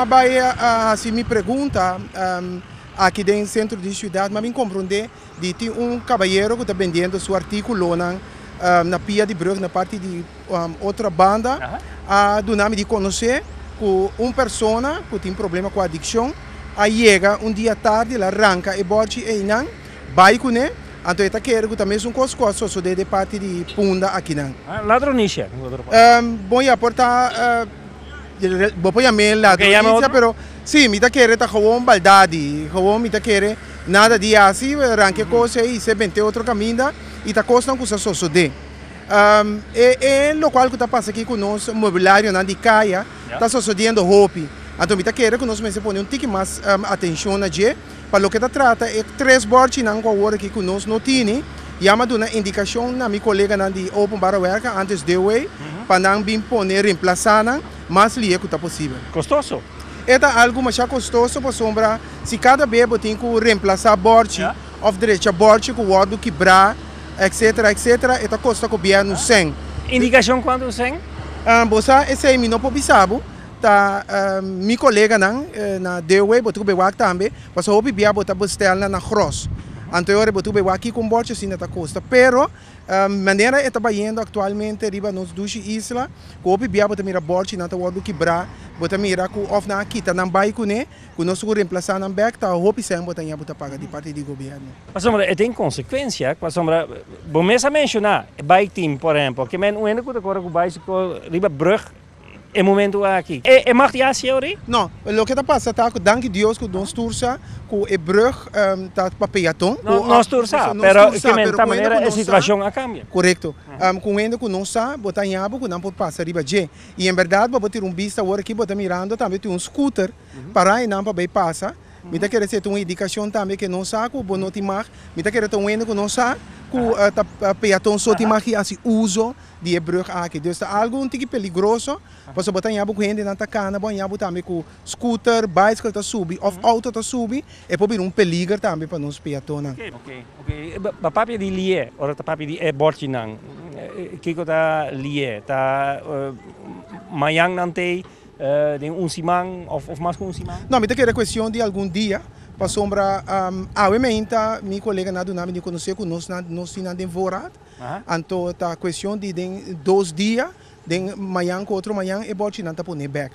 A bai a hasi mi pregunta aki den sentro di siudat, mi a bin komprondé di tin un kabayero ku ta bendiendo su artíkulonan na pia di brùg na parti di otra banda. A duna mi di konosé ku un persona ku tin problema ku adikshon a yega un dia tardi, el a ranka e bòrchi einan bai kuné, anto e ta kere ku ta mesun kos ku a sosodé den parti di Punda akinan. Ladronisia. Bon ya por ta. Bo por yam'é ladronisia, pero sí, mi ta kere ta gewoon baldadi, gewoon mi ta kere nada di hasi, ranka e kos ei i se bent'é otro kaminda i ta kosnan ku sa sosodé. E e lokual ku ta pasa aki ku nos mobilarionan di kaya ta sosodiendo hopi, anto mi ta kere ku nos mester pone un tiki mas atenshon na dje. Pa loke ta trata e tres bòrchinan ku awor aki ku nos no tini, ya mi a duna indikashon na mi koleganan di Openbare Werken, antes DOW, pa nan bin pone remplasá nan mas lihe ku ta posibel. Kostoso. E ta algu masha kostoso pasobra si kada be bo tin ku remplasá bòrchi òf drecha bòrchi ku wòrdu kibrá, etcetera, etcetera, e ta kosta gobièrnu sèn. Indikashon kuantu sèn? Bo sa esei mi no por bisa bo. Ta mi koleganan na DOW bo ta ku bay wak tambe, pasobra hopi bia bo ta bestel nan na gros. Anto e ora bo ta ku bay wak kiko un borchi asina ta kosta. Pero manera e ta bayendo aktualmente riba nos dushi isla, ku hopi bia bo ta mira borchinan ta wòrdu kibrá, bo ta mira ku òf nan a kita nan bai kuné, ku nos ta ku remplasá nan bèk, ta hopi sèn bo ta ña bo ta paga di parti di gobièrnu. Pasobra e tin konsekuensia, pasobra bo mes a menshoná e bike team por ehèmpel, ke men un hende ku ta kore ku baisikol riba brùg, E momento aki. E mag di haci ori? No, loke ta pasa ta cu danki Dios cu nos tur sa cu e brug ta pa peaton. No, nos tur sa, pero ke men ta manera e situacion a cambia. Corecto. Cu un hende cu no sa, bo ta haña bo cu nan por pasa riba dje. Y en berdad bo por tira un bista awor aki bo ta mirando tambe tin un scooter para einan pa bay pasa. Mi ta kere si ta un indicacion tambe ke no sa cu bo no tin mag. Mi ta kere ta un hende cu no sa cu ta peaton so tin mag di haci uso di e brug aki. Dus ta algo un tiki peligroso, pasobra bo ta haña bo ku hendenan ta kana, bo haña bo tambe ku scooter, bicycle ta subi òf outo ta subi, e por bira un peliger tambe pa nos peatonnan. Oke, oke. Bo papia di lié, ora ta papia di e bòrchinan, kiko ta lié? Ta mañan nan t'ei, den un siman òf mas ku un siman? No, mi ta kere kuestion di algun dia, pasobra awe meinta mi koleganan a duna mi di konosé ku nos nos tin nan den voorraad. Anto ta cuestion di den dos dia, den mañan cu otro mañan e bochinan ta pone bek.